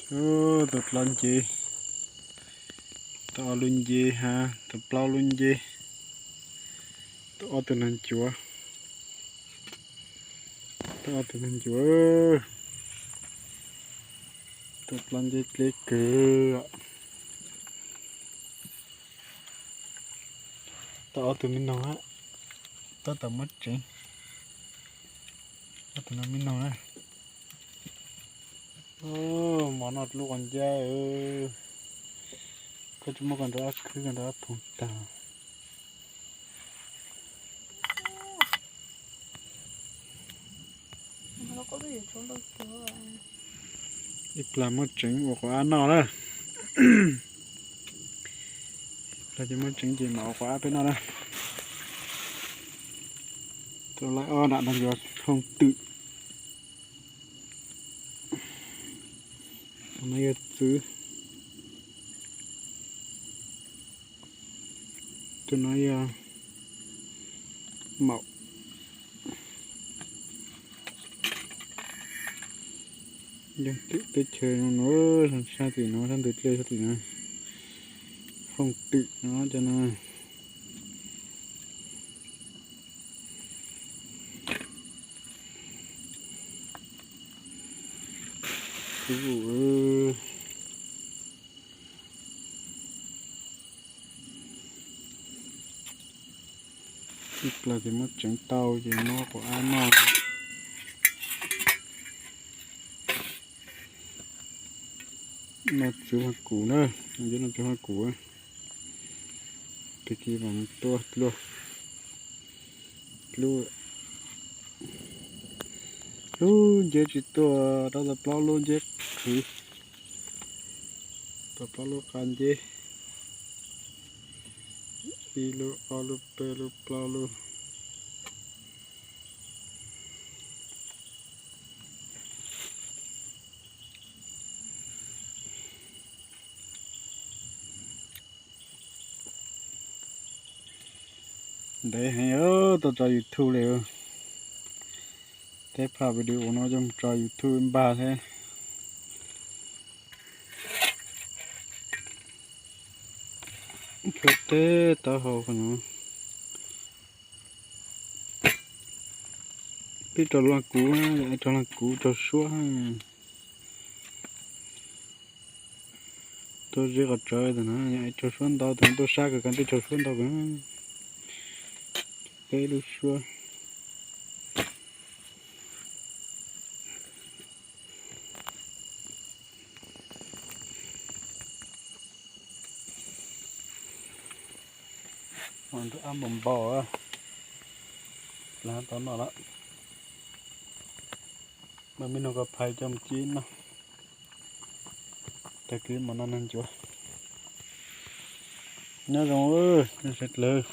Tau plaub nce, tau ob lub nce ha, tau plaub lub nce, tau ob tug nag ncuav, tau ob tug nag ncuav, tau plaub nce dleb kawg. Tau ob tug me noog, tab tom muab tseev, ob tug no me noog na. Mov noj lub quav ncab, koj tsis muab koj nrog ab khwb koj nrog ab phoov tag. Ib plag muab tseev ua quav ab noj na. Ib plag ces muab tseev ces mam ua quav ab peb noj na. Tau lawm ob nram no yog hooj twm. Tus no yog txwv. Tus no yog maum. Yog twm teb chaws no, sab tim no, sab ntug dlej sab tim no. Hooj twm no cov no. Ib plag ces muab tseev tau ces muab quav ab noj. Noj txwv haj kuv na, noj txwv haj kuv. Peb cia li mam tua dlua. Lub, lub nceb tsis tuaj, rau tau plaub lub nceb qhwv, tau plaub lub qab nceb, ib lub, ob lub, peb lub, plaub lub. Ntev heev, tau tso YouTube li. Teb phaj video no coj mus tso YouTube npag thiab. Khaws teb taub hau qhov no. Peb raug laj kuv, yog raug laj kuv raug suab. Tuaj ze qhov tsawv ntawm no, yog raug suab ntau tus tuaj sab kawg kawg twb raug suab ntau kawg. Peb lub suab. Nrog ab npau npau, plab tau noj lawm. Muab me noog ko phais coj mus cib noj. Tag kis mam noj nag ncuav. Nyob zoo, nyob sawv dlawg.